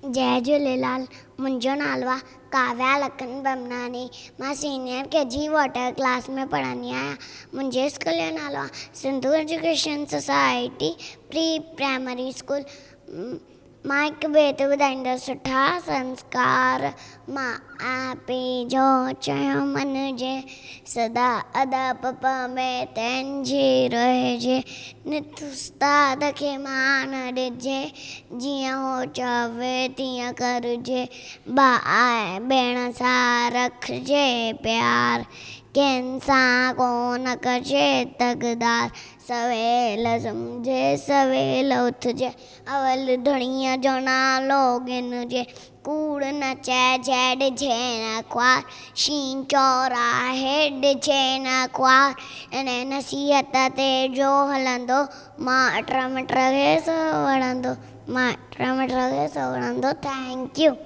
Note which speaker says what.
Speaker 1: جئي جهوليلال، منهنجو نالو آ ڪاويا لکن بمناڻي. مان senior K G water class ۾ پڙهندي آهيان. منهنجي اسڪول جو نالو آ Sindhu education society pre primary school. مان هڪ بيت ٻڌائيندس، سٺا سنسڪار ماء پيء جو چيو مڃجي، سدا ادب ۾ تنهنجي رهجي، نت استاد کي مان ڏجي، جيئن هو چوي تيئن ڪرجي، ڀاء ۽ ڀيڻ سان رکجي پيار، ڪنهن سان ڪونه ڪجي تغدار، سويل سمهجي سويل اٿجي، اول ڌڻيء جو نالو ڳنهجي، ڪوڙ نه چئجي ڏجي نه خوار، شينهن چوراهي ڏجي نه خوار، انهيء نصيحت تي جو هلندو، ماٽ مٽ کي سو وڻندو، ماٽ مٽ کي سو وڻندو. Thank you.